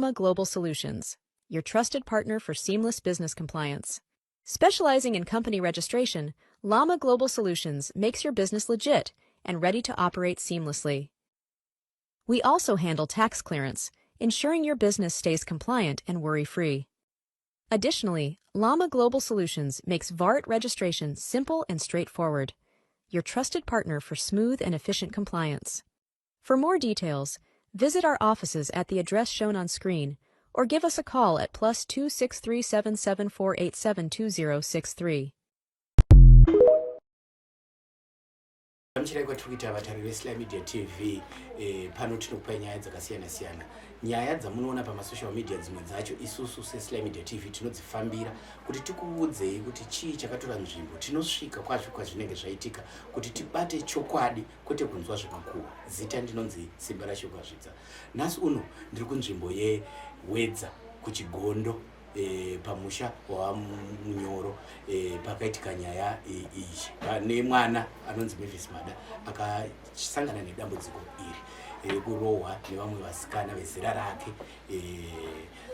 Llama Global Solutions, your trusted partner for seamless business compliance. Specializing in company registration, Llama Global Solutions makes your business legit and ready to operate seamlessly. We also handle tax clearance, ensuring your business stays compliant and worry-free. Additionally, Llama Global Solutions makes VART registration simple and straightforward, your trusted partner for smooth and efficient compliance. For more details, visit our offices at the address shown on screen or give us a call at +263 77487 2063. Gamuchirai kwatiri kuita vatariri veSly Media TV. Pano tinokupai nyaya dzakasiyana siyana. Nyaya dzamunoona pamasocial media, dzimwe dzacho isusu seSly Media TV tinodzifambira kuti tikuudzei kuti chii chakatora nzvimbo. Tinosvika kwazvo kwazvinenge zvaitika kuti tibate chokwadi, kwete kunzwa zvemakuhwa. Zita ndinonzi Simba Rashokazvidza. Nhasi uno ndiri kunzvimbo yeWedza kuChigondo, pamusha waMunyoro, pakaitika nyaya iyi. Pane mwana anonzi Mavis Mada akasangana nedambudziko iri rekurohwa nevamwe vasikana vezera rake.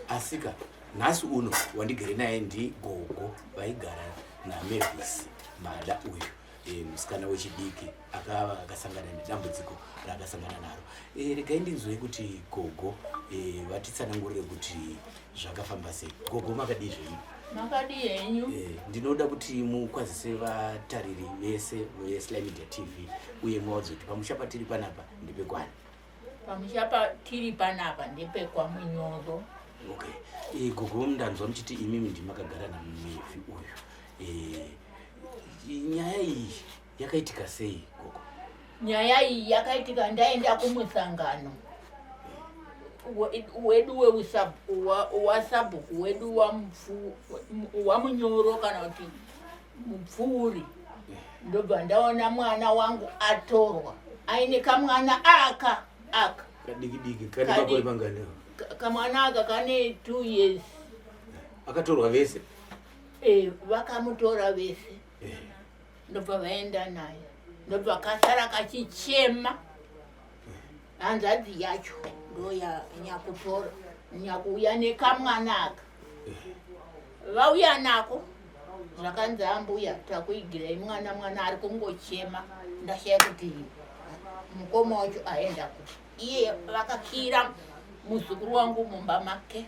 Asika nhasi uno wandigere naye ndigogo vaigara naMavis Mada uyu, musikana wechidiki akava akasangana nedambudziko raakasangana naro. Regai ndinzwe kuti gogo vatitsanangurire kuti zvakafamba sei. Gogo, makadii zvenyu? Makadii henyu? Ndinoda kuti mukwazise vatariri vese veSly Media TV uye muvaudze kuti pamusha patiri panapa ndepekwani. Pamusha patiri panapa ndepekwaMunyoro. Okay. Gogo, ndanzwa muchiti imimi ndimakagara naMevi uyu. Nyaya iyi yakaitika sei, gogo? Nyaya iyi yakaitika ndaenda kumusangano wedu wasabhuku wedu waMunyoro, kana kuti Mupfuuri. Ndobva ndaona mwana wangu atorwa aine kamwana aka aka. Kadiki diki kane makore mangani? Kamwana aka kane 2 years. Akatorwa vese? Vakamutora vese. Ndobva vaenda naye, ndobva kasara kachichema. Hanzvadzi yacho ndo nyakutora, nyakuuya nekamwana aka. Vauya nako, zvakanzi, "Ambuya, takuigirai mwana." Mwana ari kungochema. Ndashaya kuti mukoma wacho aenda kupi. Iye vakakira muzukuru wangu mumba make.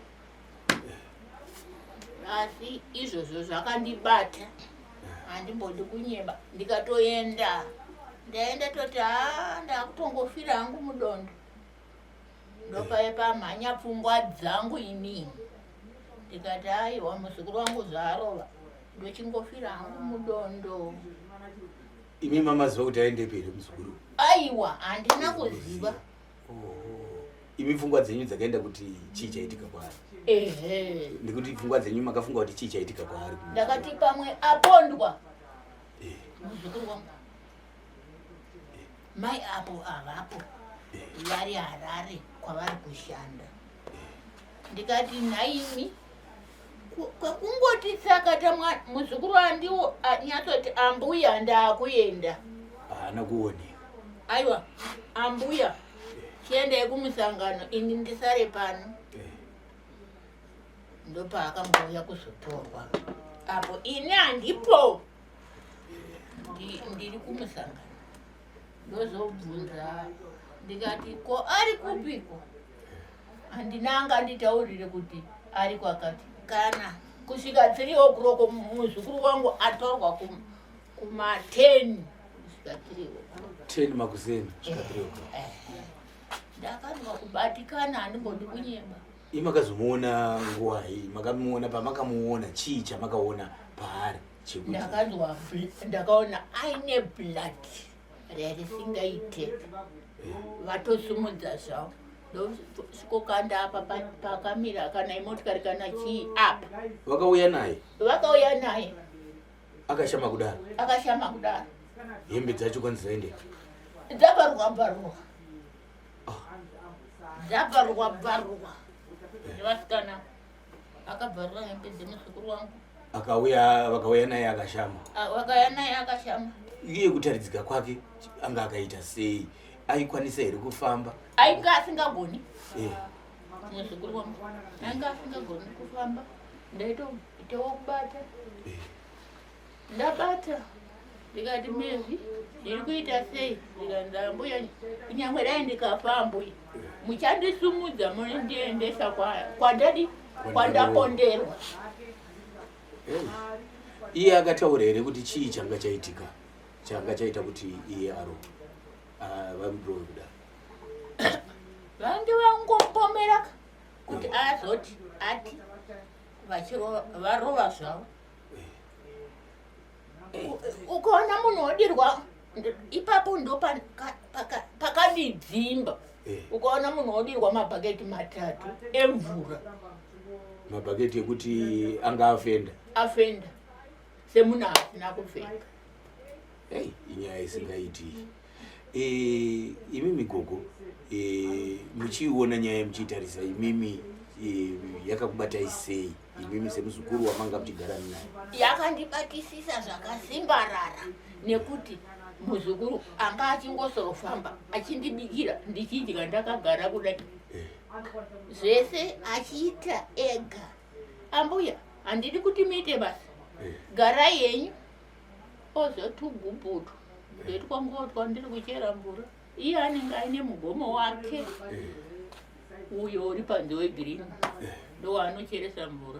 Asi izvozvo zvakandibata, handimbodi kunyeba. Ndikatoenda, ndaenda toti, "Ha, ndakutongofira hangu mudondo." Ndopaye pamhanya pfungwa dzangu inini, ndikati, "Aiwa, muzukuru wangu zvaarova, ndochingofira hangu mudondo." Imi mamaziva kuti aendepi here muzukuru? Aiwa, handina kuziva. Oh. Imi pfungwa dzenyu dzakaenda kuti chii chaitika kwaari? Ehe. Nekuti pfungwa dzenyu makafunga kuti chii chaitika kwaari? Ndakati pamwe apondwa muzukuru wangu. Mai apo avapo, vari Harare kwavari kushanda. Ndikati, "Nhaimi, kwekungoti sakata muzukuru andiwo anyatsoti, 'Ambuya, ndaakuenda.'" Haana kuoneka. "Aiwa ambuya, chiendai kumusangano, ini ndisare pano." Ndopaakamboya kuzotorwa apo ini handipo. Ndiri kumusangano. Ndozobvunza, ndikati, "Ko ari kupiko?" Handina anganditaurire kuti ari kwakati. Kana kusvika 3 o'clock, muzukuru wangu atorwa kuma 10 kusvika 3 o'clock. 10 makuseni svika 3 o'clock. Ndakanzwa kubatikana, handimbodi kunyeba. Imi makazomuona nguwai? Makamuona, pamakamuona chii chamakaona paari chekuti? Ndakanzwa ndakaona aine blood rarisingaite. Vatosumudza zvavo, ndosvikokanda apa pakamira kana imotikari kana chii apa. Vakauya naye? Vakauya naye. Akashama kudaro? Akashama kudaro. Hembe dzacho kwanzi dzaendeka? Dzabvarurwa bvarurwa, dzabvarurwa bvarurwa nevasikana. Akabvarura hembe dzemuzukuru wangu. Akauya, vakauya naye akashama? Ah, vakauya naye akashama. Iye kutaridzika kwake anga akaita sei? Aikwanisa here kufamba? Ainge asingagoni. Muzukuru wangu anga asingagoni kufamba, ndaitoitawo kubata. Ndabata ndikati, "Mezvi, zviri kuita sei?" Ndikanzi, "Ambuya, kunyangwe dai ndikafa, ambuya, muchandisumudza munondiendesa kwandadi kwandaponderwa." Iye akataura here kuti chii changa chaitika, changa chaita kuti iye aro vamurove kudaro? Vange vangopomera kuti azoti ati varova zvavo. Ukaona munhu wodirwa ipapo, ndo pakandidzimba. Ukaona munhu wodirwa mabhaketi 3 emvura. Mabhaketi ekuti anga afenda? Afenda semunhu asina kupfeka. Ei, inyaya isingaiti. Imimi gogo, muchiiona nyaya, muchiitarisa imimi, yakakubatai sei imimi semuzukuru wamanga muchigara naye? Yakandibatisisa zvakasimbarara, nekuti muzukuru anga achingosorofamba achindibikira, ndichidya ndakagara kudai, zvese achiita ega. "Ambuya, handidi kuti muite basa, garai henyu." Ozotugubhutu ndetwangotwa ndiri kuchera mvura, iye anenge aine mugomo wake uyo uri panze wegirini, ndowaanocheresa mvura.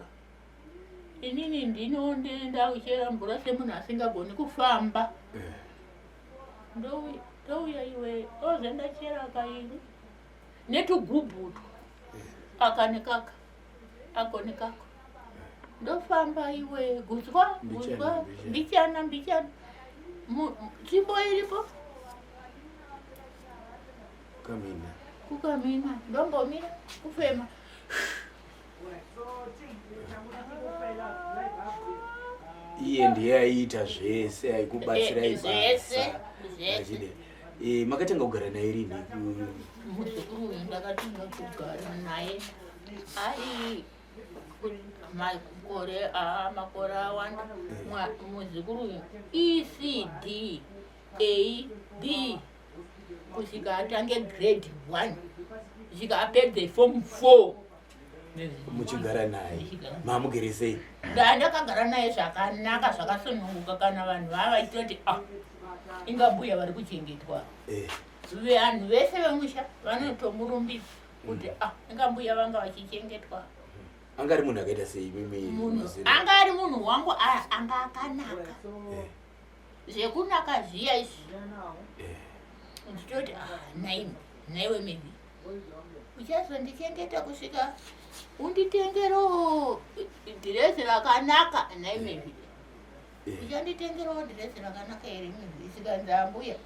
Inini ndinondienda kuchera mvura semunhu asingagoni kufamba. Ndouya iwe, oze ndachera kairi netugubhutu aka nekaka, ako nekako, ndofamba iwe, guzwa guzwa. Mbichana. Mbichana mbichana. Tsvimbo iripo. Kamina. Kukamina, ndombomira kufema. Iye ndiye aiita zvese, aikubatsirai? Zvese, Basa zvese. achide. Makatanga kugara naye rini? Muzukuru uyu ndakatanga kugara naye ari makore makore awanda. Muzukuru uyu ECD A B kusvika atange grade 1, kusvika apedze form 4. Muchigara naye? Ndichigara. Mamugere sei? Ndakagara naye zvakanaka, zvakasununguka. Kana vanhu vava vachitoti, "Ah, inga mbuya vari kuchengetwa." Vanhu vese vemusha vanotomurumbidza kuti, "Ah, inga mbuya vanga vachichengetwa." Anga ari munhu akaita sei mimi? Munhu mazera? anga ari munhu wangu, anga akanaka zvekunaka zviya izvi. Nditoti, "Ah, naimi, naiwe mimi, uchazondichengeta kusvika unditengerewo dhirezi rakanaka, nai mimi? Uchanditengerawo dhirezi rakanaka here, mimi?" Sikanzi, "Ambuya,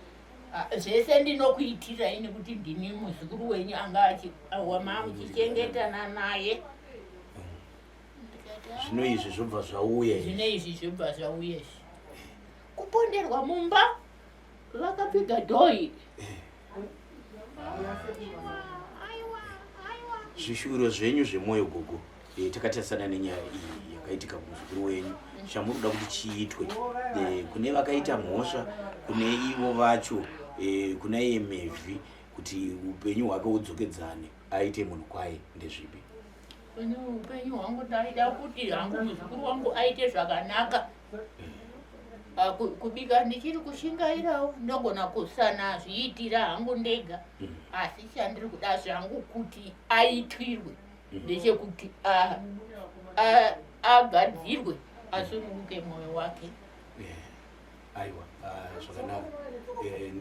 ah, zvese ndinokuitirai nekuti ndini muzukuru wenyu anga wama muchichengetana naye." Ndikati, "Ah." Zvino izvi zvobva zvauya izvi. Zvino izvi zvobva zvauya izvi, kuponderwa mumba vakapfiga dhoi. Aiwa, aiwa. Zvishuviro zvenyu zvemwoyo gogo, takatarisana nenyaya iyi yakaitika kumuzukuru wenyu, chamuri kuda kuti chiitwe kune vakaita mhosva, kune ivo vacho, kuna iye Mevhi, kuti upenyu hwake hudzokedzane, aite munhu kwaye, ndezvipi? Ini upenyu hwangu ndaida kuti hangu muzukuru wangu aite zvakanaka. Ah, kubika ndichiri kushingairawo, ndogona kusana zviitira hangu ndega, asi chandiri kuda zvangu kuti aitirwe ndechekuti agadzirwe, asununguke mwoyo wake. Aiwa, ah, zvakanaka.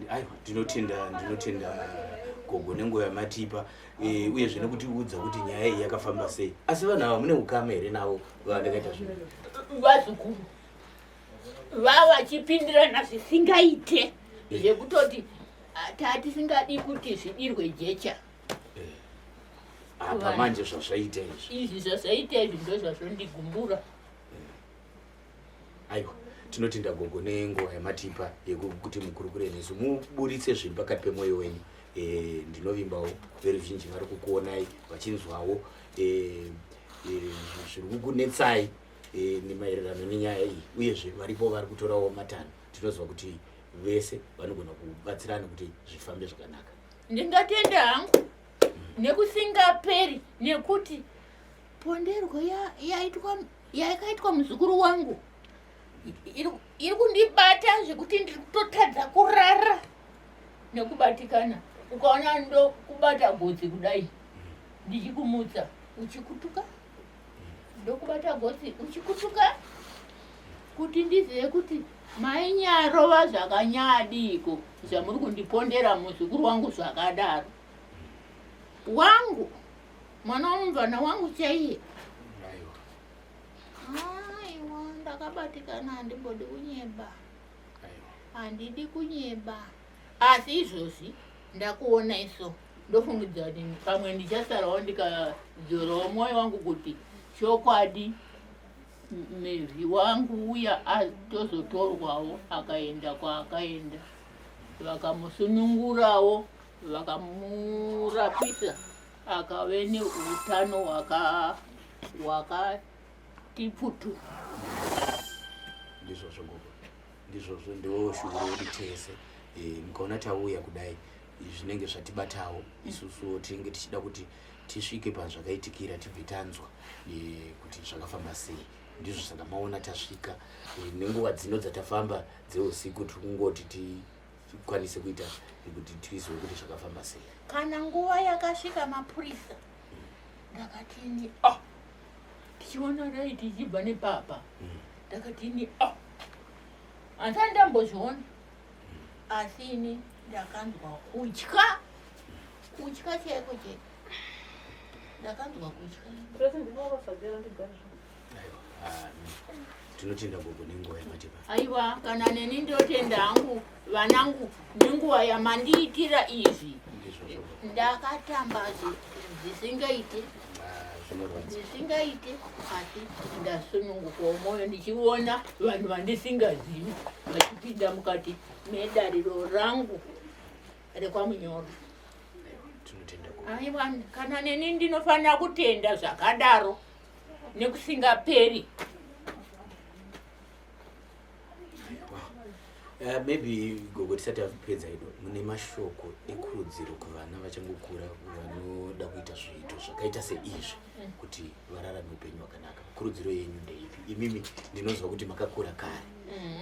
Aiwa, ndinotenda, ndinotenda gogo nenguva yamatipa, uyezve nekutiudza kuti nyaya iyi yakafamba sei. Asi vanhu ava mune ukama here navo vandakaita zvinhu? Vazukuru vavachipindirana zvisingaite, zvekutoti ah, tatisingadi kuti zvidirwe jecha. Apa manje zvazvaita izvi. Izvi zvazvaita izvi ndo zvazvondigumbura. Aiwa, tinotenda gogo nenguva yamatipa yekuti mukurukure nesu, muburitse zviri pakati pemwoyo wenyu. Ndinovimbawo veruzhinji vari kukuonai vachinzwawo zviri kukunetsai nemaererano nenyaya iyi, uyezve varipo vari kutorawo matanho. Tinoziva kuti vese vanogona kubatsirana kuti zvifambe zvakanaka. Ndingatenda hangu. Nekusingaperi, nekuti ponderwo yaitwa yakaitwa muzukuru wangu iri kundibata zvekuti ndiri kutotadza kurara nekubatikana. Ukaona ndokubata gotsi kudai ndichikumutsa uchikutuka, ndokubata gotsi uchikutuka kuti ndizive kuti mainyarova zvakanyadiko zvamuri kundipondera muzukuru wangu zvakadaro. Wangu mwana wamumvana wangu chaiye. Aiwa, ndakabatikana, handimbodi kunyeba, handidi kunyeba. Asi izvozvi ndakuona iso, ndofungidza kuti pamwe ndichasarawo ndikadzorawo mwoyo wangu kuti chokwadi Mevhi wangu uya atozotorwawo akaenda kwaakaenda, vakamusunungurawo, vakamurapisa akave neutano hwakati pfutu. Ndizvozvo gogo, ndizvozvo, ndiwo shuviro yedu tese. Mukaona tauya kudai, zvinenge zvatibatawo isusuwo, tinenge tichida kuti tisvike pazvakaitikira, tibve tanzwa kuti zvakafamba sei. Ndizvo saka maona tasvika nenguva dzino dzatafamba dzeusiku, tiri kungoti tikwanise kuita kuti tizive kuti zvakafamba sei. Kana nguva yakasvika mapurisa, ndakatini oh, tichiona rai tichibva nepapa, ndakatini oh, handisati ndambozviona, asi ini ndakanzwa kutya, kutya chaiko chaiko, ndakanzwa kutya. Aiwa, tinotenda gogo nenguva yamatipa. Aiwa, kana neni ndotenda hangu vanangu nenguva yamandiitira izvi. Ndizvozvo. Ndakatamba zvisingaite. Ah, zvinorwadza. Zvisingaite, asi ndasunungukawo mwoyo ndichiona vanhu vandisingazivi vachipinda mukati medariro rangu rekwaMunyoro. Aiwa, tinotenda gogo. Aiwa, kana neni ndinofanira kutenda zvakadaro nekusingaperi. Maybe gogo, tisati tapedza ido, mune mashoko ekurudziro kuvana vachangokura vanoda kuita zviito zvakaita seizvi kuti vararame upenyu hwakanaka? Kurudziro yenyu ndeipi imimi? Ndinonzwa kuti makakura kare,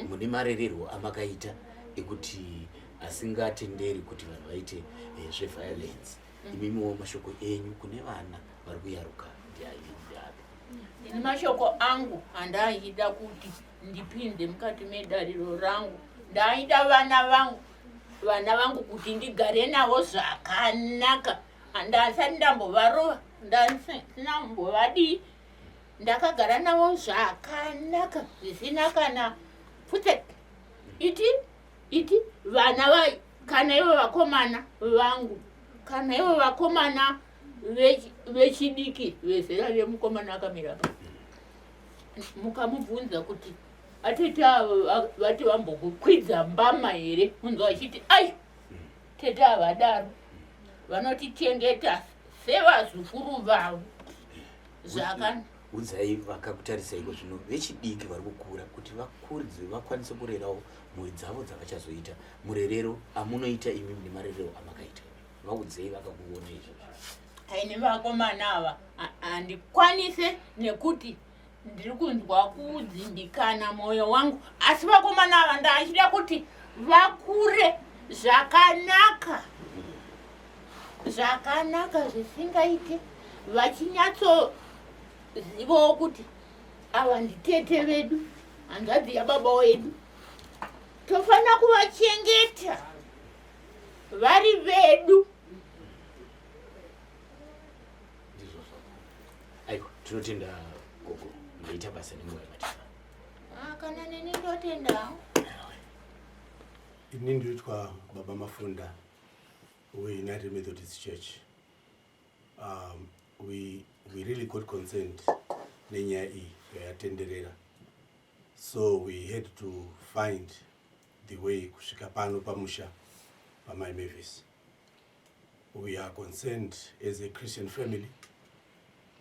mune marererwo amakaita ekuti asingatenderi kuti vanhu vaite zveviolence. Imimiwo mashoko enyu kune vana vari kuyaruka ndeapi? Ini mashoko angu andaida kuti ndipinde mukati medariro rangu, ndaida vana vangu, vana vangu kuti ndigare navo zvakanaka. Handasati ndambovarova, ndasina mbovadii, ndakagara navo zvakanaka zvisina kana pfutse iti iti. Vana vai, kana ivo vakomana vangu, kana ivo vakomana vechidiki vezera remukomana akamira pa, mukamubvunza kuti atete avo vati vambokukwidza mbama here, unzwa vachiti ai, tete havadaro, vanotichengeta sevazukuru vavo zvakana. Udzai vakakutarisaiko zvino vechidiki vari kukura kuti vakurudzwe vakwanise kurerawo mhuri dzavo dzavachazoita murerero amunoita imi nemarerero amakaita. Vaudzei vakakuona izvozvo. Aine vakomana ava handikwanise nekuti ndiri kunzwa kudzimbikana mwoyo wangu, asi vakomana ava ndachida kuti vakure zvakanaka, zvakanaka zvisingaite, vachinyatsozivawo kuti ava nditete vedu, hanzvadzi yababa wedu, tofanira kuvachengeta vari vedu. Ndizvozvo. Aiwa, tinotenda gogo, ndoita basa nenguva yamatipa. Ah, kana neni ndotendawo. Ini ndinoitwa Baba Mafunda weUnited Methodist Church. We really got concerned nenyaya iyi yayatenderera, so we had to find the way kusvika pano pamusha pamai Mavis. We are concerned as a Christian family.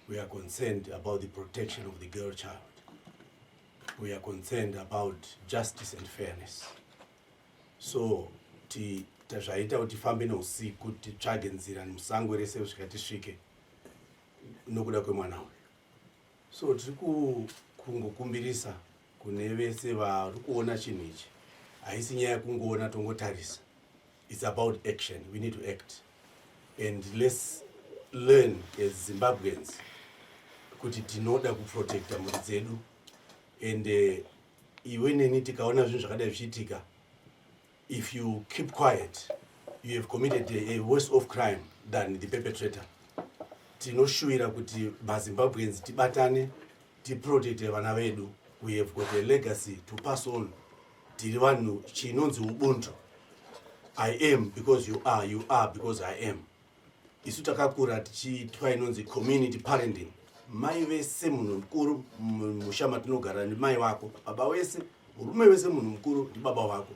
We are concerned about the protection of the girl child. We are concerned about justice and fairness. So Zvaita kuti tifambe neusiku, titsvage nzira musango rese kusvika tisvike nokuda kwemwana uyu. So tiri kungokumbirisa kune vese vari kuona chinhu ichi. Haisi nyaya yekungoona tongotarisa. It's about action. We need to act and let's learn as Zimbabweans kuti tinoda kuprotecta mhuri dzedu. And iwe neni tikaona zvinhu zvakadai zvichiitika, if you keep quiet, you have committed a worse of crime than the perpetrator. Tinoshuvira kuti maZimbabweans tibatane, tiprotecte vana vedu. We have got a legacy to pass on. Tiri vanhu chinonzi ubuntu. I am because you are, you are because I am. Isu takakura tichiitwa inonzi community parenting. Mai vese munhu mukuru musha matinogara ndimai vako, baba wese, murume wese munhu mukuru ndibaba vako.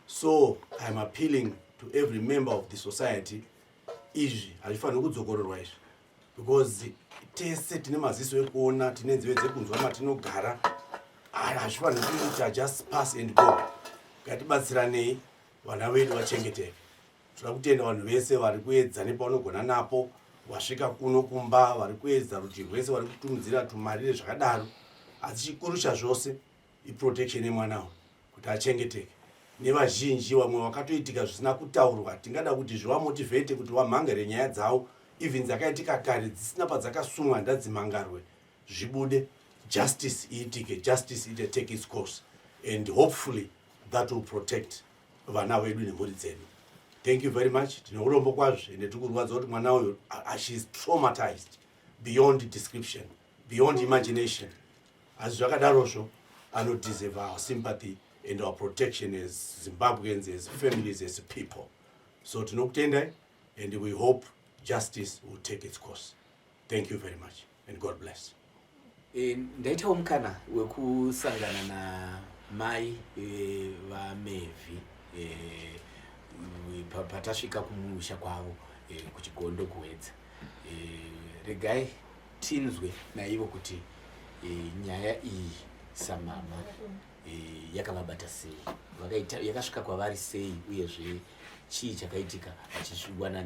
So I am appealing to every member of the society. Izvi hazvifaniri kudzokororwa izvi, because tese tine maziso ekuona, tine nzeve dzekunzwa matinogara. Hazvifaniri kuita just pass and go. Ngatibatsiranei, vana vedu vachengeteke. Toda kutenda vanhu vese vari kuedza nepavanogona napo wasvika kuno kumba, vari kuedza rudyi rwese, vari kutumidzira tumari nezvakadaro. Asi chikuru chazvose iprotection yemwana uyu kuti achengeteke. Nevazhinji vamwe vakatoitika zvisina kutaurwa, tingada kuti zvivamotivate kuti vamhangare nyaya dzavo, even dzakaitika kare dzisina padzakasumwa, ndadzimangarwe, zvibude, justice iitike, justice ite take its course, and hopefully that will protect vana vedu nemhuri dzedu. Thank you very much. Tine urombo kwazvo ende tiri kurwadza kuti mwana uyu, she is traumatized beyond description, beyond imagination. Asi zvakadarozvo anodeserve our sympathy and our protection as Zimbabweans, as families, as people. So tinokutendai and we hope justice will take its course. Thank you very much and God bless. Ndaitawo mukana wekusangana namai vaMevhi patasvika kumusha kwavo kuChigondo, kuWedza. Regai tinzwe naivo kuti nyaya iyi samama yakavabata sei, yakasvika kwavari sei, uyezve chii chakaitika vachisviwana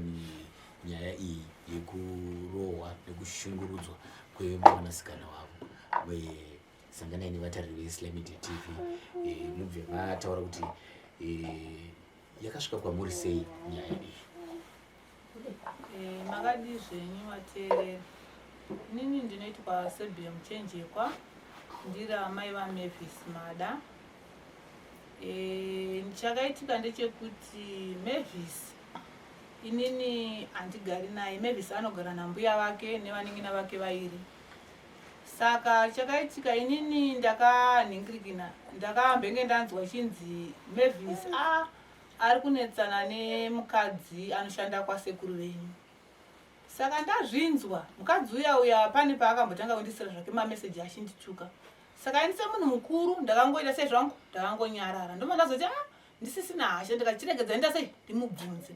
nyaya iyi yekurohwa nekushungurudzwa kwemwanasikana wavo. Sanganai nevatariri veSly Media TV, mubve mataura kuti yakasvika kwamuri sei nyaya iyi. Makadi zvenyu vateereri? Inini ndinoitwa Sebia Muchenjekwa, ndiri amai vaMavis Mada. Chakaitika ndechekuti Mavis inini handigari naye. Mavis anogara nambuya vake nevanin'ina vake vairi. Saka chakaitika, inini ndakanhingirikina, ndakambenge ndanzwa chinzi Mavis a ari kunetsana nemukadzi anoshanda kwasekuru venyu. Saka ndazvinzwa, mukadzi uya uya pane paakambotanga kundisira zvake mameseji achindituka. Saka ini semunhu mukuru ndakangoita sei zvangu, ndakangonyarara. Ndobva ndazoti, a ndisisina hasha, ndikachiregedza nda sei ndimubvunze.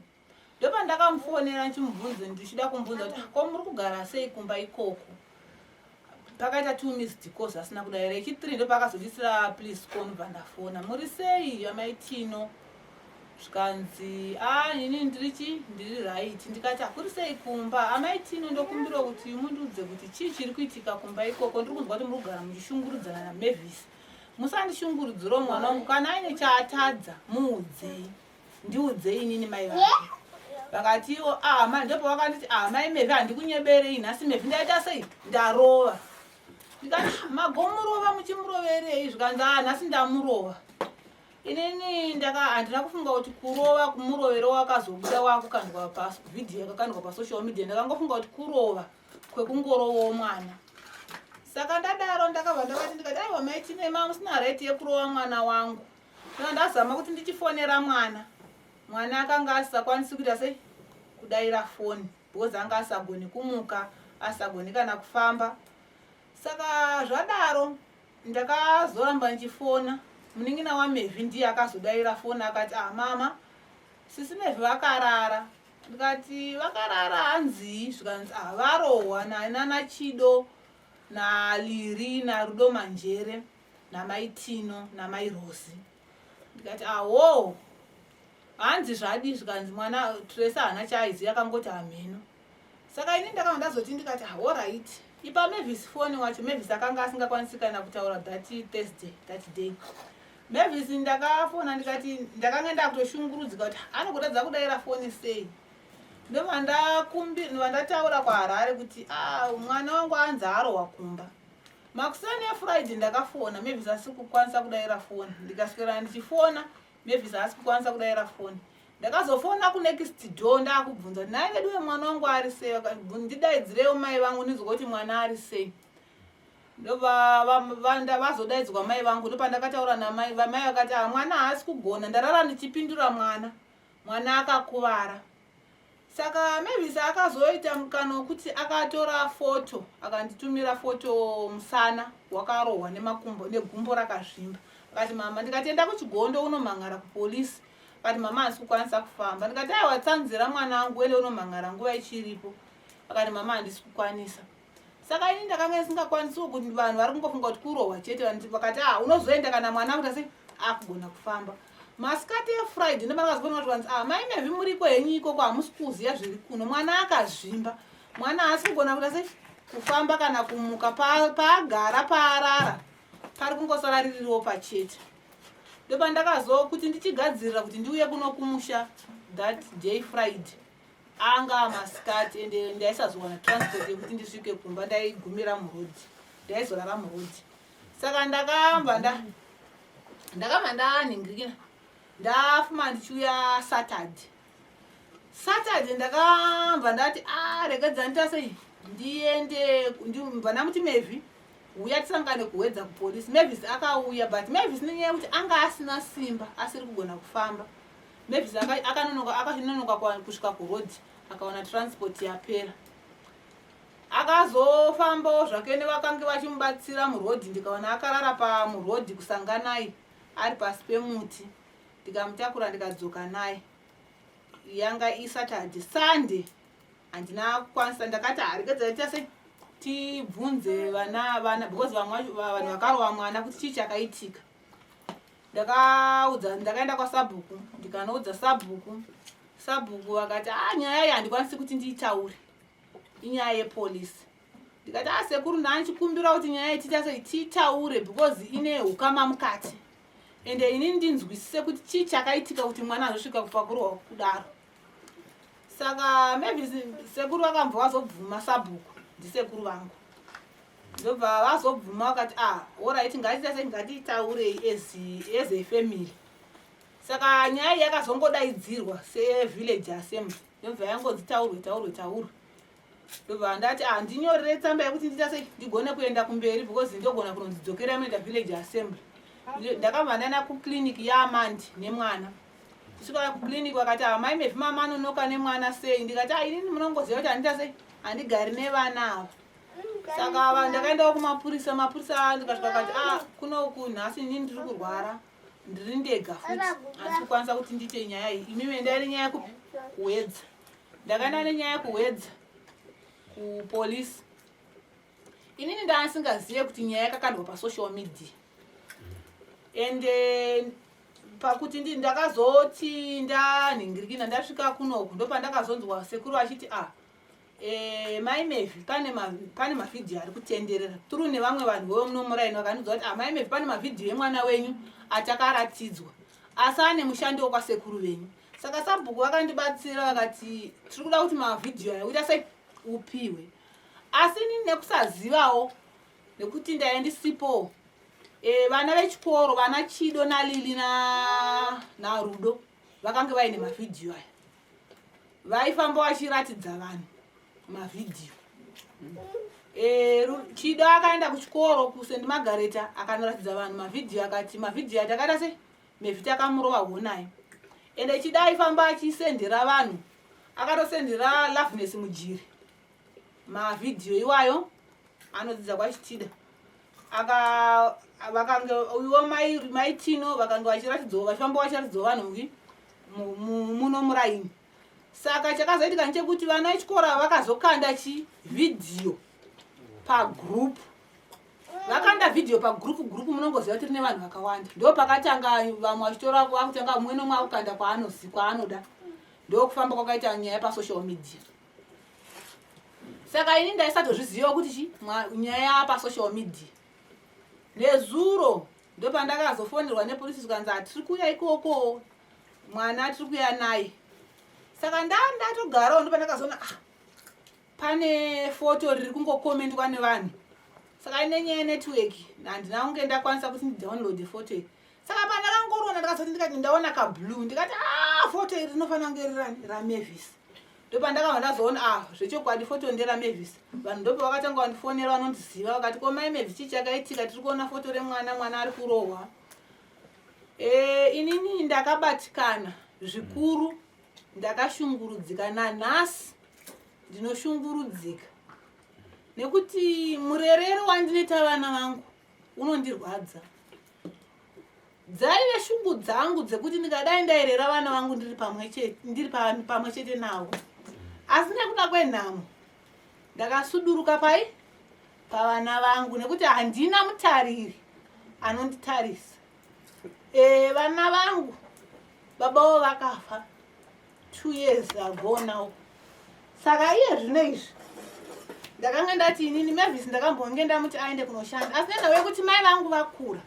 Ndopandakamufonera ndichimubvunze, ndichida kumubvunza kuti, "Ko muri kugara sei kumba ikoko?" Pakaita two missed calls asina kudaira. Echi3 ndopakazondisira please call. Ndobva ndafona, "Muri sei, amaitino?" Zvikanzi, "A, inini ndiri chi ndiri right." Ndikati, "Hakuri sei kumba, amaitino? Ndokumbirawo kuti mundiudze kuti chii chiri kuitika kumba ikoko. Ndiri kunzwa kuti muri kugara muchishungurudzana naMavis. Musandishungurudzirawo mwana wangu. Kana aine chaatadza muudzei, ndiudzei inini mai vake." Vakatiwo, "Ah, ma." Ndipo vakanditi, "Ah, mai Mevhi, handikunyeberei, nhasi Mevhi ndaita sei, ndarova." Ndikati, "Magomurova muchimuroverei?" Zvikanzi, "Ah, nhasi ndamurova." Inini ndaka handina kufunga kuti kurova kumurovero wakazobuda wakukandwa pavhidhiyo yakakandwa pasocial media. Ndakangofunga kuti kurova kwekungorovawo mwana. Saka ndadaro ndakabva ndavati, ndikati, "Aiwa maitine, musina right yekurova mwana wangu." Saka ndazama kuti ndichifonera mwana, mwana akanga asisakwanisi kuita sei, kudaira foni, because anga asagoni kumuka, asagoni kana kufamba. Saka zvadaro ndakazoramba ndichifona. Munin'ina waMevhi ndiye akazodaira foni, akati, "Ah, mama, sisi Mevhi vakarara." Ndikati, "Vakarara hanzii?" Zvikanzi, "Ah, varohwa nana Chido naLiri naRudo Manjere namaitino namai Rosi." Ndikati, "Aho." Hanzi zvadii zvikanzi mwana Tracy haana chaaiziva akangoti hamheno. Saka ini ndakabva ndazoti ndikati horait ipa Mavis foni wacho. Mavis akanga asingakwanisi kana kutaura that Thursday that day. Mavis ndakafona ndikati ndakanga ndakutoshungurudzika kuti anogotadza kudaira foni sei. Ndobva ndakumbi ndobva ndataura kwaHarare kuti ah mwana wangu anzi arohwa kumba. Makuseni eFriday ndakafona Mavis asi kukwanisa kudaira foni ndikaswera ndichifona Mavis haasi kukwanisa kudaira foni. Ndakazofona kunext door ndakubvunza kuti nhai veduwe mwana wangu ari sei, ndidaidzirewo mai vangu ndinzwe kuti mwana ari sei. Ndobva vazodaidzwa mai vangu ndopandakataura namai vamai vakati ah, mwana haasi kugona ndarara ndichipindura mwana mwana akakuvara. Saka Mavis akazoita mukana wekuti akatora foto akanditumira foto musana wakarohwa nemakumbo negumbo rakazvimba akati mama ndikati enda kuchigondo unomhan'ara kupolisi akati mama handisi kukwanisa kufamba ndikati aiwa tsanzira mwana wangu uende unomhan'ara nguva ichiripo akati mama handisi kukwanisa saka ini ndakanga ndisingakwanisiwo kuti vanhu vari kungofunga kuti kurohwa chete vakati ah unozoenda kana mwana akuita sei akugona kufamba masikati efriday ndopandakazoona kuti vanzi ah mai mevhi muriko henyu ikoko hamusi kuziva zviri kuno mwana akazvimba mwana haasi kugona kuita sei kufamba kana kumuka paagara paarara pari kungosara ririwo pachete ndopandakazo kuti ndichigadzirira kuti ndiuye kuno kumusha that day Friday anga masikati ende ndaisazowana transport yekuti ndisvike kumba ndaigumira murodhi ndaizorara murodhi saka ndakamba nda ndakamba ndanhingirikina ndafuma ndichiuya Saturday. Saturday ndakamba ndati a ah, regedza ndita sei ndiende ndibva ndamuti Mevhi uya tisangane kuHwedza kupolisi. Mavis akauya but Mavis nenyaya yekuti anga asina simba asiri kugona kufamba Mavis akanonoka akanonoka kusvika kurodhi akaona transport yapera akazofambawo zvake nevakange vachimubatsira murodhi ndikaona akarara pamurodhi kusanganai ari pasi pemuti ndikamutakura ndikadzoka naye yanga iSaturday. Sunday handina kukwanisa ndakati haregedza ita sei tibvunze vana vana because vamwe vanhu vakarova mwana kuti chii chakaitika. Ndakaudza ndakaenda kwasabhuku ndikanoudza sabhuku sabhuku vakati a ah, nyaya iyi handikwanisi kuti ndiitaure inyaya yepolisi. Ndikati a ah, sekuru ndanchikumbira kuti nyaya iyi tiita sei tiitaure because ine ukama mukati ende inini ndinzwisise kuti chii chakaitika kuti mwana azosvika kupakurohwa kudaro. Saka maybe sekuru vakambva vazobvuma sabhuku ndisekuru vangu ndobva vazobvuma vakati ah alright ngatiita sei ngatitaurei as a family. Saka nyaya iyi yakazongodaidzirwa sevillage assembly ndobva yangonzi taurwe taurwe taurwe ndobva ndati ah ndinyorere tsamba yekuti ndiita sei ndigone kuenda kumberi because ndogona kunonzidzokera munoita village assembly. Ndakabva ndaenda kuclinic yaamandi nemwana kusvika kuclinic vakati ah mai Mevhi mama anonoka nemwana sei ndikati ah inini munongoziva kuti handiita sei handigari nevana ava. Saka ava ndakaendawo kumapurisa mapurisa ndikasvika kati ah kunoku nhasi inini ndiri kurwara ndiri ndega futi handisi kukwanisa kuti ndiite nyaya iyi imimi endai nenyaya kupi kuHwedza. Ndakaenda nenyaya kuHwedza kupolisi inini ndaasingazive kuti nyaya yakakandwa pasocial media ende pakuti ndakazoti ndanhingirikina ndasvika kunoku ndopandakazonzwa sekuru vachiti ah e, mai Mevhi pane mavhidhiyo ari kutenderera turu nevamwe vanhu vemuno muraini vakandiudza kuti ah, mai Mevhi pane mavhidhiyo emwana wenyu atakaratidzwa asi ane mushandi wokwasekuru venyu. Saka sabhuku vakandibatsira vakati tiri kuda kuti mavhidhiyo aya uita sei upiwe asi inini nekusazivawo nekuti ndaive ndisipo e, vana vechikoro vana Chido naLili naRudo vakange vaine mavhidhiyo aya vaifamba vachiratidza vanhu mavhidhiyo. E, Chido akaenda kuchikoro kuSt Margareta akanoratidza vanhu mavhidhiyo akati mavhidhiyo atakaita sei Mevhi takamurova honayo. Ende Chido aifamba achisendera vanhu akatosendera Loveness Mujiri mavhidhiyo iwayo anodzidza kwaChitida aka vakange uyo mai Tino vakange vachiratidzawo vachifamba vachiratidzawo vanhu muno muraini. Saka chakazoitika ndechekuti vana vechikoro ava vakazokanda chivhidhiyo pagroup. Vakanda vhidhiyo pagroup, group munongoziva kuti rine vanhu vakawanda. Ndo pakatanga vamwe vachitora, vakutanga mumwe nomwe akukanda kwaanozi kwaanoda. Ndokufamba kwakaita nyaya pasocial media. Saka ini ndaisatozviziva kuti chi nyaya pasocial media. Nezuro ndopandakazofonerwa nepolisi, zvikanzi hatiri kuuya ikoko, mwana tiri kuuya naye. Saka ndatogarawo, ndopandakazoona, ah, pane foto riri kungokomendwa nevanhu. Saka ine nyaya yenetwork, handina kunge ndakwanisa kuti ndidownload foto iyi. Saka pandakangoriona, ndakazoti ndikati ndaona kablue, ndikati, a ah, foto iri rinofanira kunge rirani raMavis. Ndopandakabva ndazoona, ah, zvechokwadi foto nderaMavis. Vanhu ndopa vakatanga vandifonera, vanondiziva, vakati, ko mai Mavis, chii chakaitika? Tiri kuona foto remwana, mwana ari kurohwa. Inini ndakabatikana zvikuru, ndakashungurudzika. Nanhasi ndinoshungurudzika nekuti murerero wandinoita vana vangu unondirwadza. Dzaive shungu dzangu dzekuti ndingadai ndairera vana vangu ndiri pamwe chete navo, asi nekuda kwenhamo ndakasuduruka pai pavana vangu nekuti handina mutariri anonditarisa. Vana vangu baba vavo vakafa 2 years ago now. Saka iye zvino izvi ndakanga ndati inini Mavis ndakambonge ndamuti aende kunoshanda, asi nenhau yekuti mai vangu vakura,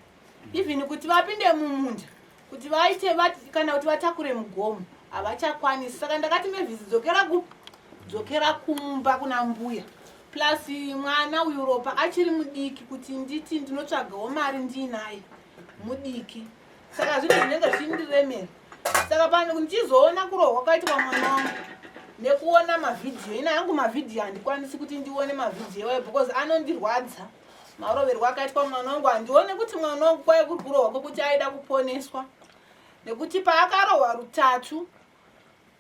even kuti vapinde mumunda kuti vaite kana kuti vatakure mugomo havachakwanisi. Saka ndakati, Mavis, dzokera kumba kuna mbuya. Plus mwana uyu Ropa achiri mudiki kuti nditi ndinotsvagawo mari ndiinaye mudiki. Saka zvinhu zvinenge zvichindiremera. Saka pano ndichizoona kurohwa kwaitwa mwana wangu nekuona mavhidhiyo, ina hangu mavhidhiyo handikwanisi kuti ndione mavhidhiyo iwayo because anondirwadza. Maroverwo akaitwa mwana wangu, handione kuti mwana wangu kwaive kuri kurohwa kwekuti aida kuponeswa, nekuti paakarohwa rutatu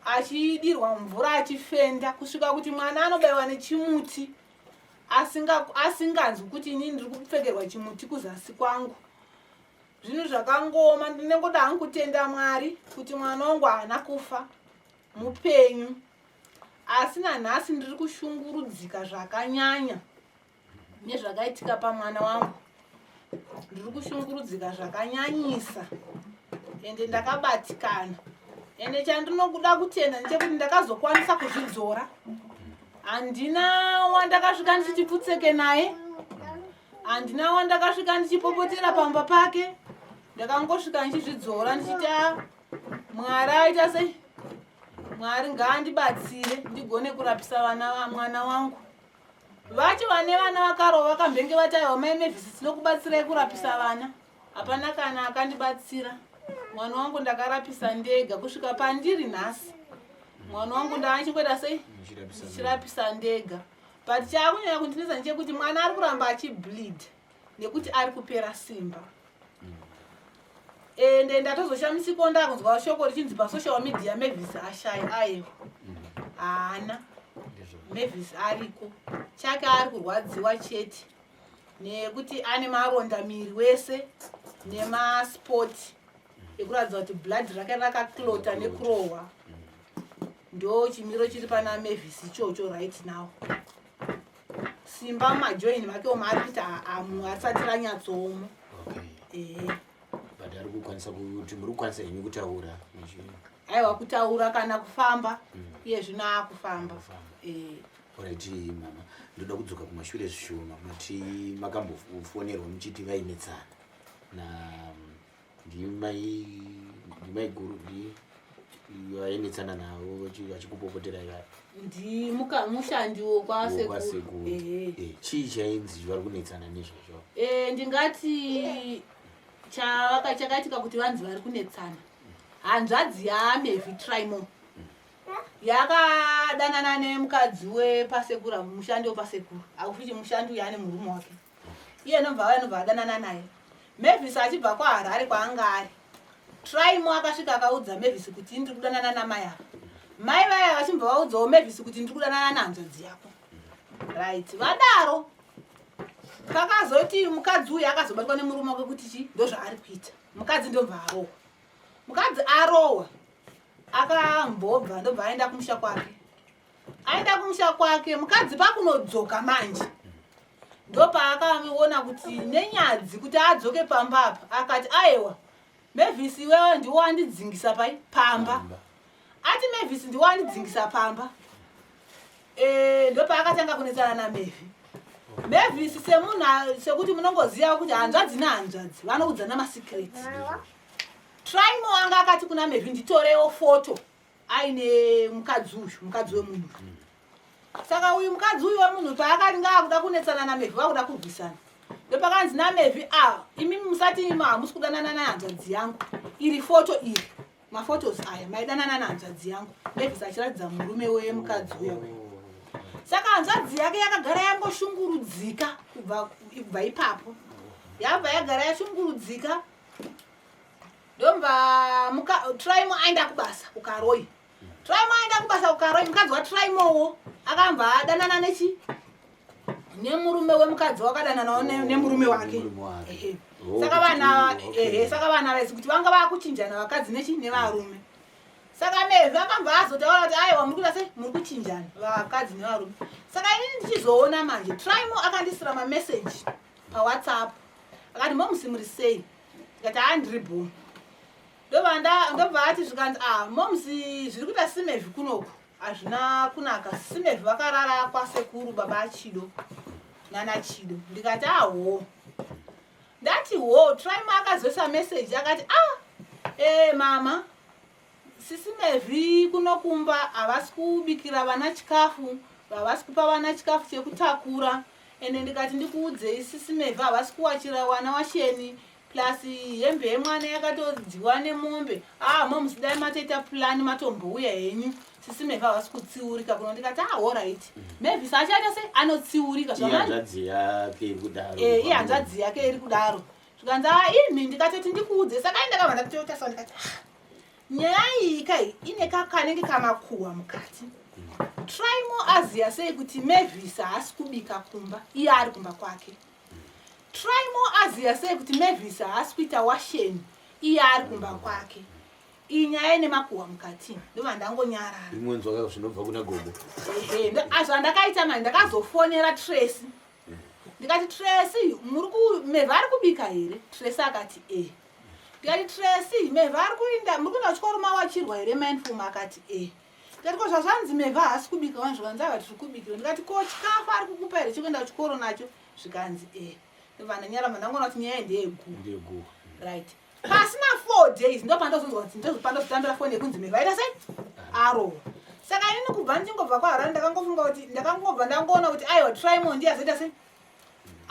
achidirwa mvura achifenda, kusvika kuti mwana anobayiwa nechimuti asinganzwi kuti inini ndiri kupfekerwa chimuti kuzasi kwangu, zvinhu zvakangoma. Ndinengoda hangu kutenda Mwari kuti mwana wangu haana kufa, mupenyu. Asi nanhasi ndiri kushungurudzika zvakanyanya nezvakaitika pamwana wangu. Ndiri kushungurudzika zvakanyanyisa, ende ndakabatikana. Ende chandinokuda kutenda ndechekuti ndakazokwanisa kuzvidzora. Handina wandakasvika ndichiti pfutseke naye, handina wandakasvika ndichipopotera pamba pake. Ndakangosvika ndichizvidzora ndichiti, "Ah, Mwari aita sei, Mwari ngaandibatsire ndigone kurapisa vana mwana wangu." Vacho vane vana vakarova vakambenge vati, "Aiwa mai Mavis, tinokubatsirai kurapisa vana." Hapana kana akandibatsira. Mwana wangu ndakarapisa ndega kusvika pandiri nhasi. Mwana wangu ndaachingoita sei, ndichirapisa ndega. But chaakunyanya kundinetsa ndechekuti mwana ari kuramba achibleed nekuti ari kupera simba. Ende ndatozoshamisikawo ndakunzwa shoko richinzi pasocial media Mavis ashaya. Aiwa, haana. Mavis ariko chake, ari kurwadziwa chete nekuti ane maronda miri wese nemaspot ekuratidza kuti blood rake rakaclota nekurohwa. Ndo chimiro chiri pana Mavis ichocho right now. Simba mumajoin make umo ari kuti amu asati ranyatsoomo. Ehe. But ari kukwanisa kuti, muri kukwanisa henyu kutaura? Aiwa, kutaura kana kufamba, iye zvino akufamba. Alright mama, ndoda kudzoka kumashure zvishoma. Mati makambofonerwa muchiti vainetsana na ndimai, ndimai guru, ndi vainetsana navo vachikupopotera ivai? Ndimushandi wokwasekuru. Kwasekuru. Chii chainzi vari kunetsana nezvazvo? Ndingati chakaitika kuti vanzi vari kunetsana, hanzvadzi yaMevi Trimo yakadanana nemukadzi wepasekuru, mushandi wepasekuru. Akufichi mushandi uyu ane murume wake, iye nobva auya, nobva adanana naye. Mavis achibva kwaHarare kwaanga ari, Trimo akasvika akaudza Mavis kuti ndiri kudanana namai ava. Mai vaya vachimbva vaudzawo Mavis kuti ndiri kudanana nehanzvadzi yako. Right, vadaro pakazoti mukadzi uyu akazobatwa nemurume wake kuti chi ndozvaari kuita. Mukadzi ndobva arohwa. Mukadzi arohwa, akambobva, ndobva aenda kumusha kwake. Aenda kumusha kwake mukadzi, pakunodzoka manje. Ndopaakaona kuti nenyadzi kuti adzoke pamba apa, akati aewa, Mavis iwewe ndiwo wandidzingisa pai pamba. Ati Mavis ndiwo wandidzingisa pamba. Eh, ndopaakatanga kunetsana naMevi. Mavis semunhu sekuti munongoziva kuti hanzvadzi nehanzvadzi vanoudzana masecrets. Trimo anga akati kuna Mevi nditorewo foto aine mukadzi uyu, mukadzi wemunhu. Saka uyu mukadzi uyu wemunhu paakati ngaakuda kunetsana naMevi vakuda kurwisana. Ndopakanzi naMevi ah imi musati imi hamusi kudanana nehanzvadzi yangu. Iri foto iri. Mafotos aya maidanana nehanzvadzi yangu. Mavis achiratidza murume wemukadzi uya uyu. Saka hanzvadzi yake yakagara yangoshungurudzika kubva ipapo. Yabva yagara yashungurudzika. Ndomva Trimo aenda kubasa kuKaroi. Trimo aenda kubasa kuKaroi, mukadzi waTrimowo akambva adanana nechi nemurume wemukadzi wakadananawo nemurume wake. Ehe. Oh, Saka vana okay. ehe, saka vana vese kuti vanga vakuchinjana vakadzi nechi nevarume. Saka Mevhi akambva azotaura kuti aiwa muri kuita sei, muri kuchinjana vakadzi nevarume. Saka inini ndichizoona manje Trimo akandisira mameseji paWhatsApp akati momusi muri sei, ndikati haa ndiri bho. Ndobva ati zvikanzi ah momusi zviri kuita siMevhi kunoku hazvina kunaka, siMevhi vakarara kwasekuru baba aChido nana Chido. Ndikati aho, ndati ho. Trimo akazoisa message akati ah mama sisi Mevhi kunokumba havasi kubikira vana chikafu, havasi kupa vana chikafu chekutakura, ende ndikati ndikuudzei sisi Mevhi havasi kuwachira vana washeni, plus hembe yemwana yakatodziwa nemombe. Ah momusi dai matoita plan matombouya henyu, sisi Mevhi havasi kutsiurika kuno. Ndikati ah alright, Mavis achaita sei, anotsiurika Ihanzvadzi yake iri kudaro. Ihanzvadzi yake iri kudaro. Zvikanzi ah imi ndikatoti ndikuudze. Saka indakabva ndatotarisa ndikati ah nyaya iyi kai ine kakanenge kamakuhwa mukati. Trimo aziya sei kuti Mavis haasi kubika kumba iye ari kumba kwake? Trimo aziya sei kuti Mavis haasi kuita washeni iye ari kumba kwake? Iyi nyaya ine makuhwa mukati. Ndobva ndangonyarara. Imwe nzwa zvinobva kuna gogo. Ehe, zvandakaita manje ndakazofonera Tracy. Ndikati Tracy, muri ku Mevhi ari kubika here? Tracy akati eh. Ndikati Tracy, Mevhi ari kuinda, muri kuenda kuchikoro mawachirwa here mindful? Akati eh. Ndikati ko zvazvanzi Mevhi haasi kubika wani? Zvikanzi aiwa tiri kubikira. Ndikati ko chikafu ari kukupa here chekuenda kuchikoro nacho? Zvikanzi eh. Ndobva ndanyarara, ndangoona kuti nyaya ndeyegu. Ndeyegu. Right. Pasina 4 days ndopandozonzwa kuti ndopandozotambira foni yekunzi Mevhi aita sei? Arohwa. Saka inini kubva ndichingobva kwaHarare ndakangofunga kuti ndakangobva ndangoona kuti aiwa Trimo ndiye azoita sei?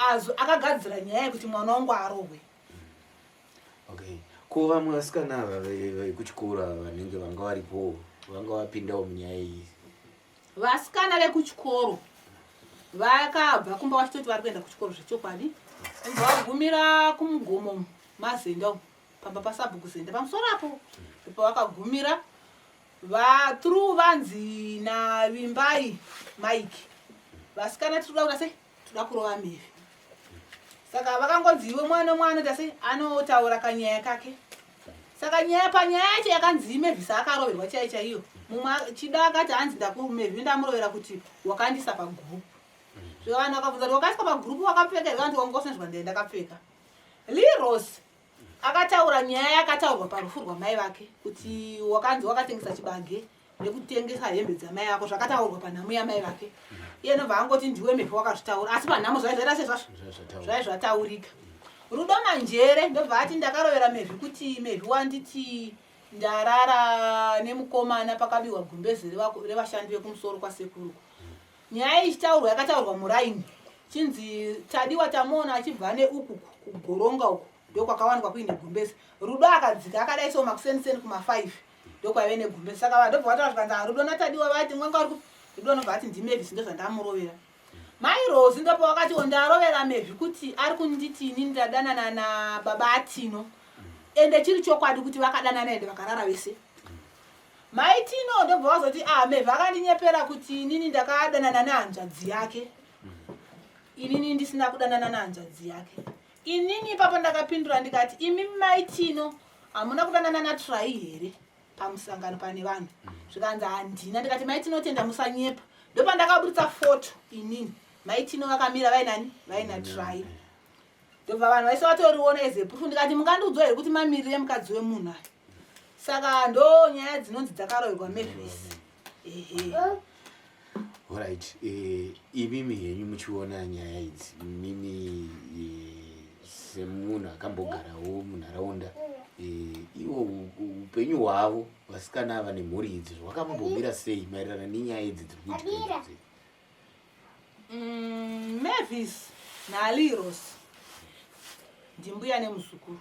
Azo akagadzira nyaya yekuti mwana wangu arohwe. Okay. Ko vamwe vasikana ava vekuchikoro ava vanenge vanga varipo vanga vapindawo munyaya iyi? Vasikana vekuchikoro vakabva kumba vachitoti vari kuenda kuchikoro zvechokwadi. Vagumira kumugomo maZenda umu, pamba pasabhuku Zenda pamusoro apo pavakagumira through vanzi naVimbai Mike, vasikana tiri kuda kuita sei, toda kurova Mevhi. Saka vakangonzi iwe mwana mwana ita sei, anotaura kanyaya kake. Saka nyaya panyaya yacho yakanzi Mevhisi akaroverwa chaiyo chaiyo, mumwe Chida akati hanzi ndakuMevhi ndamurovera kuti wakandisa pagurupu. Zvika vanhu vakabvunza kuti wakaiswa pagurupu wakapfeka here? Vanti wanga usina. Zvikanzi ndakapfeka. Leros akataura nyaya yakataurwa parufu rwamai vake kuti wakanzi wakatengesa chibage nekutengesa hembe dzamai vako, zvakataurwa panhamo yamai vake. Iye nobva angoti ndiwe Mevhi wakazvitaura, asi panhamo zvai zvaita sezvazvo zvai zvataurika. Rudo Manjere ndobva ati ndakarovera Mevhi kuti Mevhi wanditi ndarara nemukomana pakabiwa gumbezi revashandi vekumusoro kwasekuruku. Nyaya ichitaurwa yakataurwa muraini, chinzi Tadiwa tamuona achibva neuku kugoronga uku ndokwakawanikwa kuine gumbezi. Rudo akadzika akadai so makuseniseni kuma5 ndokwaive negumbezi. Saka vanhu ndobva vataura zvikanzi Rudo naTadiwa vati mwanga vari Rudo anobva ati ndiMevhisi ndozvandamurovera. Mai Rosi ndopa wakati ndarovera Mevhi kuti ari kunditi inini ndadanana nababa aTino, ende chiri chokwadi kuti vakadanana ende vakarara vese. Mai Tino ndobva vazoti ah Mevhi akandinyepera kuti inini ndakadanana nehanzvadzi yake, inini ndisina kudanana nehanzvadzi yake. Inini ipapo ndakapindura ndikati imi Mai Tino hamuna kudanana naTrai here pamusangano pane vanhu? Zvikanzi handina. Ndikati Mai Tinotenda musanyepa. Ndopandakaburitsa foto inini. Maitino vakamira vainani vaina try. Ndobva vanhu vaise vatoriona as a proof ndikati mungandiudzwa here kuti mamirire emukadzi wemunhu aya. Saka ndo nyaya dzinonzi dzakarohwa Mavis. Ehe. Alright, eh, imimi henyu muchiona nyaya idzi mimi eh, semunhu akambogarawo munharaunda eh, ivo upenyu hwavo vasikana ava nemhuri idzi hwakambomira sei maererano nenyaya idzi dziri kuitika idzi? Mavis naLiros ndimbuya nemuzukuru.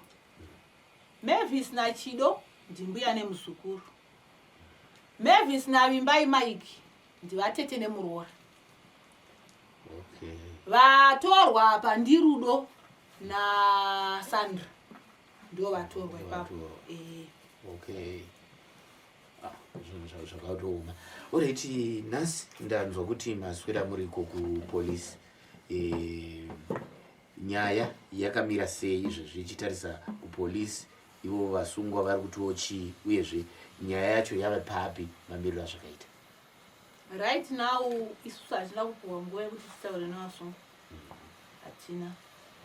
Mavis naChido ndimbuya nemuzukuru. Mavis naVimbai Mike ndivatete nemuroora. Okay. Vatorwa apa ndiRudo naSandra ndo vatorwa ipapo. Vatorwa. Eh. Okay. Ah, zvinhu zvakatooma. Alright, nhasi ndanzwa kuti maswera muriko kupolisi. Nyaya yakamira sei izvezvi ichitarisa kupolisi ivo vasungwa vari kutiwo chii uyezve nyaya yacho yave papi mamiriro azvakaita? Right now isusu hatina kupuwa nguva yekuti titaure nevasungwa. Hatina.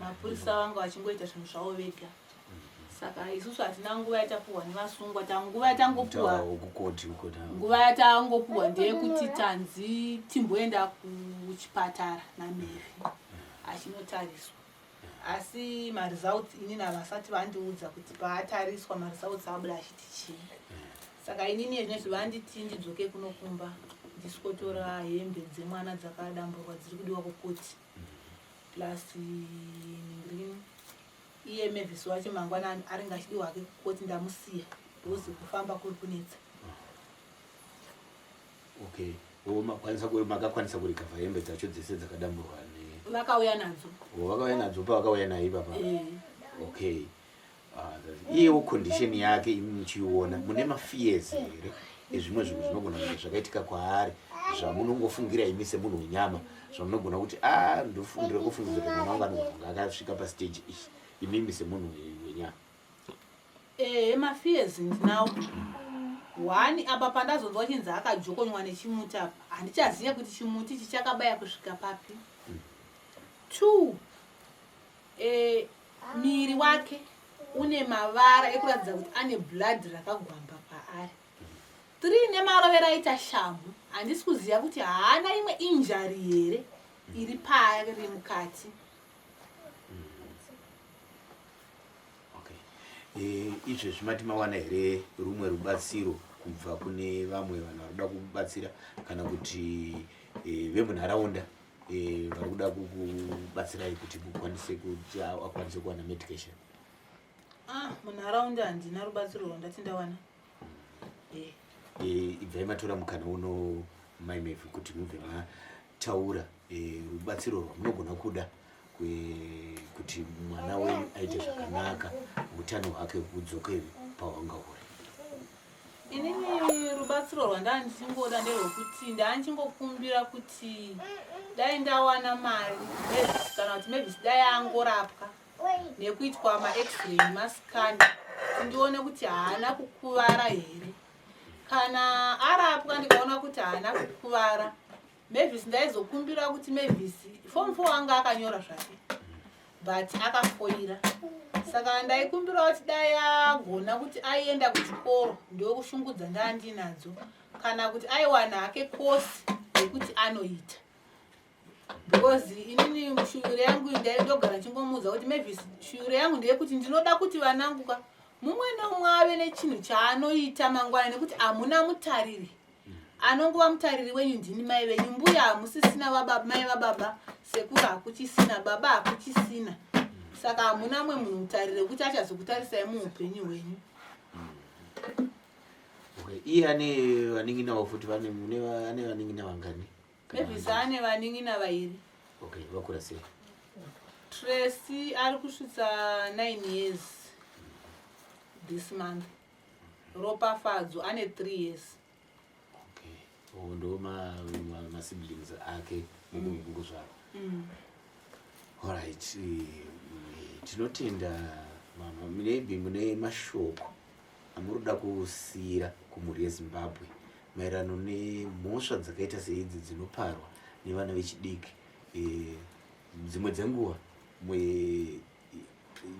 Mapurisa vanga vachingoita zvinhu zvavo vega. Saka isusu hatina nguva yatapuwa nevasungwa. Tanguva yatangopuwa Taurawo kukoti uko na nguva yatangopuwa ndeyekuti tanzi timboenda kuchipatara naMary achinotariswa. Asi maresults inini havasati vandiudza kuti paatariswa maresults abuda achiti chii. Saka inini zvinezvi vanditi ndidzoke kuno kumba ndisikotora hembe dzemwana dzakadamburwa dziri kudiwa kukoti plus green iye Mavis wacho mangwana aringe achidiwa hake kukoti ndamusiya because kufamba kuri kunetsa. Okay. Makakwanisa kurikavha hembe dzacho dzese dzakadamburwa ne Vakauya nadzo. Oh, vakauya nadzo pavakauya nayo ipapa? Eh. Okay. Ah, iyewo condition yake imi muchiiona mune mafears here ezvimwe zvinhu zvinogona kunge zvakaitika kwaari zvamunongofungira imi semunhu wenyama zvamunogona kuti a ndiri kufungidzira kuti mwana wangu anogona kunge akasvika pastage iyi imimi semunhu wenyama? Ehe, mafears ndinawo. One, apa pandazonzwa chinzi akajokonywa nechimuti apa handichazive kuti chimuti ichi chakabaya kusvika papi. Two, miri wake une mavara ekuratidza kuti ane blood rakagwamba paari. Three, nemarovero aita shamhu handisi kuziva kuti haana imwe injury here iri paari mukati. Okay. Izvezvi mati mawana here rumwe rubatsiro kubva kune vamwe vanhu vari kuda kubatsira kana kuti vemunharaunda vari kuda kukubatsirai kuti mukwanise kuti akwanise kuwana medication? Ah, munharaunda handina rubatsiro rwandati ndawana. Ibvai matora mukana uno Mai Mevhi kuti mubve mataura rubatsiro rwamunogona kuda kuti mwana wenyu aite zvakanaka, utano hwake hudzokere pahwanga huri. Inini rubatsiro rwandanga ndichingoda nderwekuti ndanchingokumbira kuti dai ndawana mari Mavis, kana kuti Mavis dai angorapwa nekuitwa max-ray nemascan kuti ndione kuti haana kukuvara here. Kana arapwa ndikaona kuti haana kukuvara Mavis, ndaizokumbira kuti Mavis form 4 anga akanyora zvake but akafoira, saka ndaikumbira kuti dai agona kuti aienda kuchikoro ndokushungudza ndaa ndinadzo, kana kuti aiwana hake kosi yekuti anoita, because inini shuwiro yangu ndogara ndichingomuudza kuti Mavis, shuwiro yangu ndeyekuti ndinoda kuti vanangu ka mumwe neumwe ave nechinhu chaanoita mangwana, nekuti hamuna mutariri. Anongova mutariri wenyu ndini mai venyu. Mbuya hamusisina, mai vababa, sekuru hakuchisina, baba hakuchisina, saka hamuna mwe munhu mutariri wekuti achazokutarisai muupenyu hwenyu. Okay. Iye ane vanin'inawo futi ane vanin'ina vangani? Mavis ane vanin'ina vairi. Okay, vakura sei? Tracy ari kusvitsa 9 years this month. Ropafadzo ane 3 years. Okay. Oh, ndo masiblings ake mukuzvarwa. Alright, tinotenda mama. Maybe mune mashoko amuri kuda kusiyira kumhuri yeZimbabwe maererano nemhosva dzakaita seidzi dzinoparwa nevana vechidiki. E, dzimwe dzenguva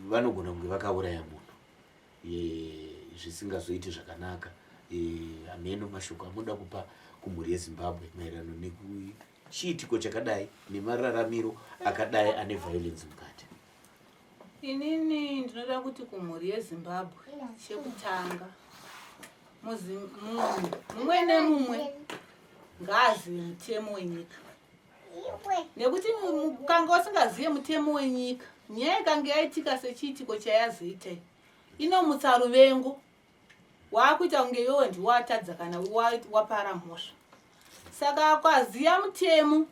vanogona kunge vakauraya munhu e, zvisingazoiti zvakanaka. Hameno mashoko amunoda kupa kumhuri yeZimbabwe maererano nekuchiitiko chakadai nemararamiro akadai ane violence mukati. Inini ndinoda kuti kumhuri yeZimbabwe, chekutanga, munhu mumwe nemumwe ngaazive mutemo wenyika, nekuti ukanga usingazive mutemo wenyika, nyaya ikange yaitika sechiitiko chayazoitai, inomutsa ruvengo, waakuita kunge iwewe ndiwatadza kana wapara mhosva. Saka ukaziva mutemo,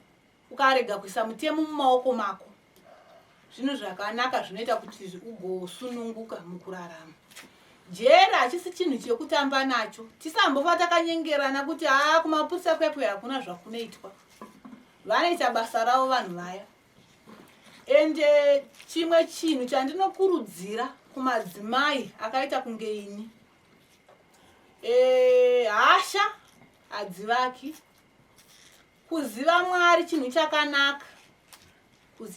ukarega kuisa mutemo mumaoko mako, zvinhu zvakanaka zvinoita kuti ugosununguka mukurarama. Jeri hachisi chinhu chekutamba nacho. Tisambofa takanyengerana kuti haa, kumapurisa kwekwe hakuna zvakunoitwa. Vanoita basa ravo vanhu vaya. Ende chimwe chinhu chandinokurudzira kumadzimai akaita kunge ini, hasha hadzivaki. Kuziva Mwari chinhu chakanaka.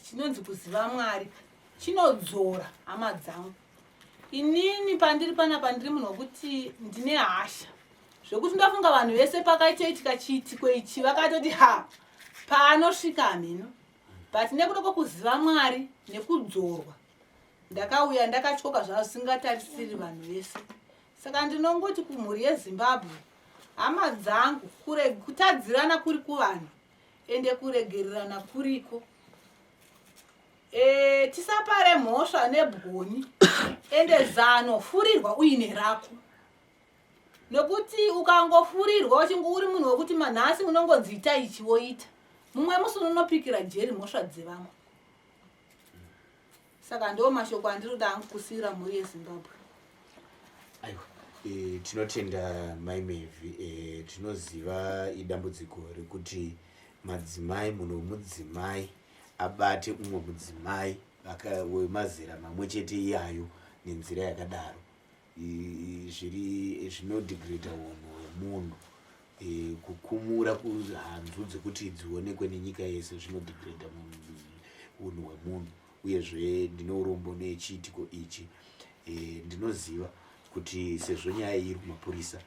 Chinonzi kuziva Mwari chinodzora hama dzangu. Inini pandiri panapa ndiri munhu wekuti ndine hasha zvekuti ndofunga vanhu vese pakaitoitika chiitiko ichi vakatoti, "Ha, paanosvika hameno." But nekuda kwekuziva Mwari nekudzorwa, ndakauya ndakatyoka zvazvisingatarisiri vanhu vese. Saka ndinongoti kumhuri yeZimbabwe, hama dzangu, kutadzirana kuri kuvanhu, ende kuregererana kuriko. Tisapare mhosva nebwoni. Ende zano, furirwa uine rako, nekuti ukangofurirwa uchinge uri munhu wekuti manhasi unongonzi ita ichi woita, mumwe musi unonopikira jeri mhosva dzevamwe. Saka ndo mashoko andinoda hangu kusiyira mhuri yeZimbabwe. Aiwa, tinotenda Mai Mevhi. Tinoziva idambudziko rekuti madzimai, munhu wemudzimai abate umwe mudzimai wemazera mamwe chete iyayo nenzira yakadaro, zviri zvinodegrada unhu hwemunhu. Kukumura kuhanzu dzekuti dzionekwe nenyika yese zvinodegrada unhu hwemunhu. Uyezve ndine urombo nechiitiko ichi. Ndinoziva kuti sezvo nyaya iyi iri kumapurisa,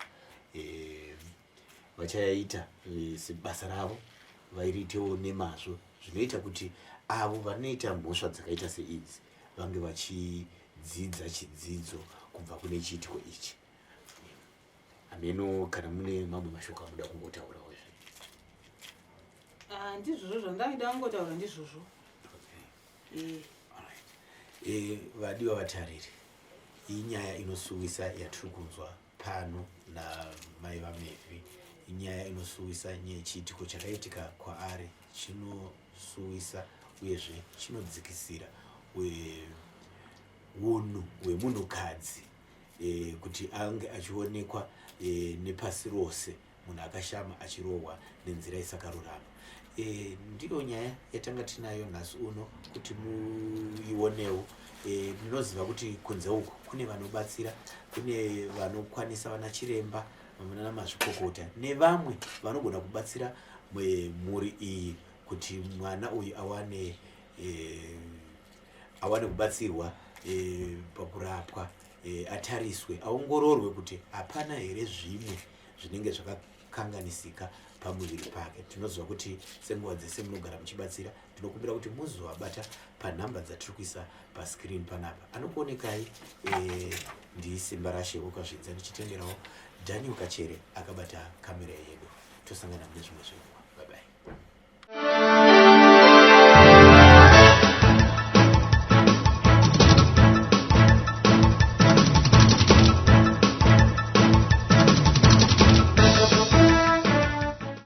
vachaita sebasa ravo, vairiitewo nemazvo, zvinoita kuti avo vanoita mhosva dzakaita seidzi vange vachidzidza chidzidzo kubva kune chiitiko ichi. Hameno kana mune mamwe mashoko amuda kungotaurawo izvi. Ah, ndizvozvo zvandaida kungotaura, ndizvozvo. Vadiwa vatariri, inyaya inosuwisa yatiri kunzwa pano namai vaMevhi. Inyaya inosuwisa, chiitiko chakaitika kwaari chinosuwisa uyezve chinodzikisira unhu hwemunhukadzi, kuti ange achionekwa nepasi rose munhu akashama achirohwa nenzira isakarurama. Ndiyo nyaya yatanga tinayo nhasi uno kuti muionewo. Ndinoziva kuti kunze uku kune vanobatsira, kune vanokwanisa, vana chiremba, vana mazvikokota nevamwe vanogona kubatsira mhuri iyi kuti mwana uyu awane kubatsirwa pakurapwa, atariswe, aongororwe kuti hapana here zvimwe zvinenge zvakakanganisika pamuviri pake. Tinoziva kuti senguva dzese munogara muchibatsira. Ndinokumbira kuti muzovabata panhamba dzatiri kuisa pascreen panapa. Anokuonekai ndiSimba Rashe Wekazvidza, ndichitenderawo Daniel Kachere akabata kamera yedu. Tosangana mune zvimwe zvirongwa.